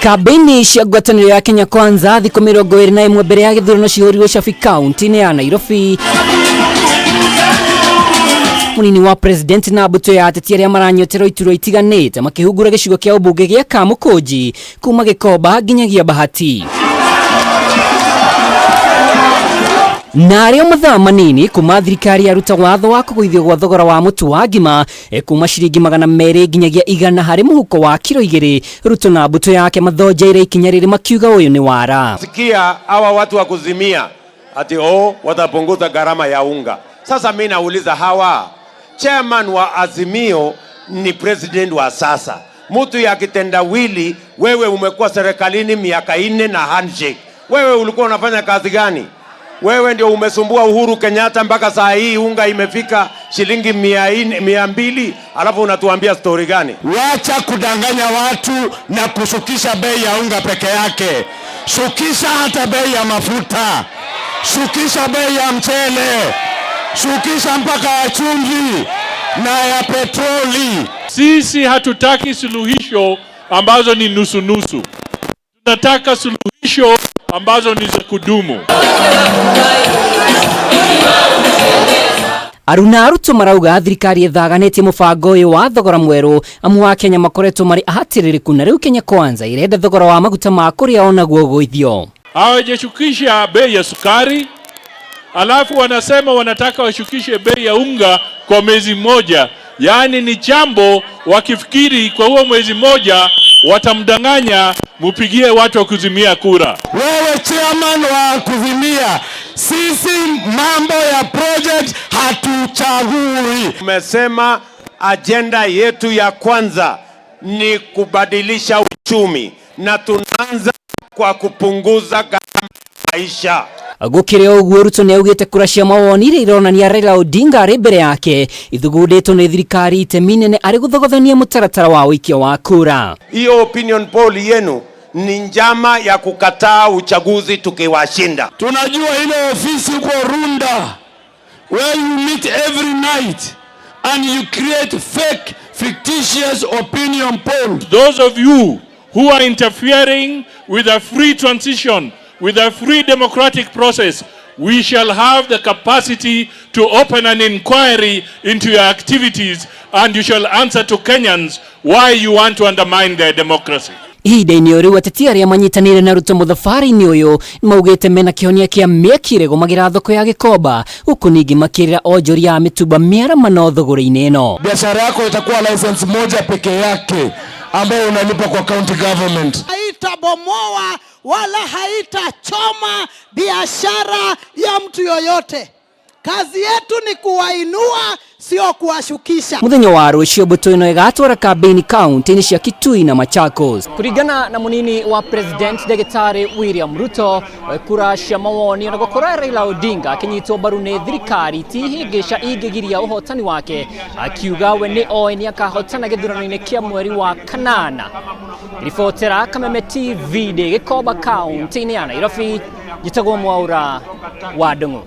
Kambĩini cia ngwatanĩro ya Kenya Kwanza thikũ 21 mbere ya gĩthurano cihũrirwo Shafi kaunti-inĩ ya Nairobi. Munini wa president na mbũtũ ya ateti arĩa maranyoterwo iturwa itiganĩte makĩhungura gĩcigo kĩa ũmbunge gĩa Kamukunji kuma Gĩkomba nginyagia Bahati. Na arĩa mathaa manini kuma thirikari yaruta watho wa kũgũithio gwa thogora wa mũtu wa ngima kuma ciringi 200 nginyagia 100 harĩ mũhuko wa kiro 2. Ruto na mbũtũ yake mathonjeire ikinya rĩrĩ makiuga ũyũ nĩ wara. Sikia hawa watu wa kuzimia ati oh, watapunguza gharama ya unga. Sasa mimi nauliza hawa, chairman wa Azimio ni president wa sasa. Mtu ya kitendawili, wewe umekuwa serikalini miaka 4 na handshake. Wewe ulikuwa unafanya kazi gani? Wewe ndio umesumbua Uhuru Kenyatta mpaka saa hii unga imefika shilingi 200, alafu unatuambia story gani? Wacha kudanganya watu na kushukisha bei ya unga peke yake. Shukisha hata bei ya mafuta. Shukisha bei ya mchele. Shukisha mpaka ya chumvi na ya petroli. Sisi hatutaki suluhisho ambazo ni nusu nusu. Tunataka suluhisho ambazo ni za kudumu. Aruna Ruto marauga thirikari ĩthaganĩtie mũbango ũyũ wa thogora mwerũ amu wa Kenya makoretwo marĩ ahatĩrĩrĩku na rĩu Kenya Kwanza irenda thogora wa maguta ma kũrĩa onaguo ũgũithio. Hawajashukisha bei ya sukari, alafu wanasema wanataka washukishe bei ya unga kwa mwezi mmoja. Yaani ni jambo wakifikiri kwa huo mwezi mmoja watamdanganya mupigie watu wa kuzimia kura. Wewe chairman wa kuzimia, sisi mambo ya project hatuchagui. Tumesema agenda yetu ya kwanza ni kubadilisha uchumi na tunaanza kwa kupunguza gharama ya maisha. Gũkĩrĩ ũguo Ruto nĩaugĩte kura cia mawoni iria ironania Raila Odinga arĩ mbere yake ithugundĩtwo nĩ thirikari itemi nene arĩ gũthogothania mũtaratara wa ũikia wa kura. Hiyo opinion poll yenu ni njama ya kukataa uchaguzi tukiwashinda. Tunajua ile ofisi huko Runda where you meet every night and you create fake fictitious opinion poll. Those of you who are interfering with a free transition, with a free democratic process, we shall have the capacity to open an inquiry into your activities and you shall answer to Kenyans why you want to undermine their democracy. Ihinda-inĩ o rĩu ateti arĩa manyitanĩire na Ruto mũthabarĩ-inĩ ũyũ nĩmaugĩte mena kĩhonia kĩa mĩaki ĩrĩgũmagĩra thoko ya Gĩkomba huku ningĩ makĩrĩra onjoria a mĩtumba mĩaramano thogora-inĩ ĩno. Biashara yako itakuwa license moja peke yake ambayo unalipa kwa county government. Haitabomoa wala haitachoma biashara ya mtu yoyote. Kazi yetu ni kuwainua, sio kuwashukisha. Muthenya wa rũciũ mbũtũ ĩno ĩgatwara kambĩini kaunti-inĩ cia Kitui na Machakos. Kũringana na mũnini wa president Ndagĩtarĩ William Ruto, kura cia mawoni ona gũkorwo Raila Odinga akĩnyitwo mbaru nĩ thirikari ti hĩngĩca ingĩgiria ũhotani wake, akiuga we nĩ oĩ nĩ akahotana gĩthurano-inĩ kĩa mweri wa kanana. Ribotera Kameme TV ndĩ Gĩkomba kaunti-inĩ ya Nairobi, njĩtagwo Mwaura wa Ndung'u.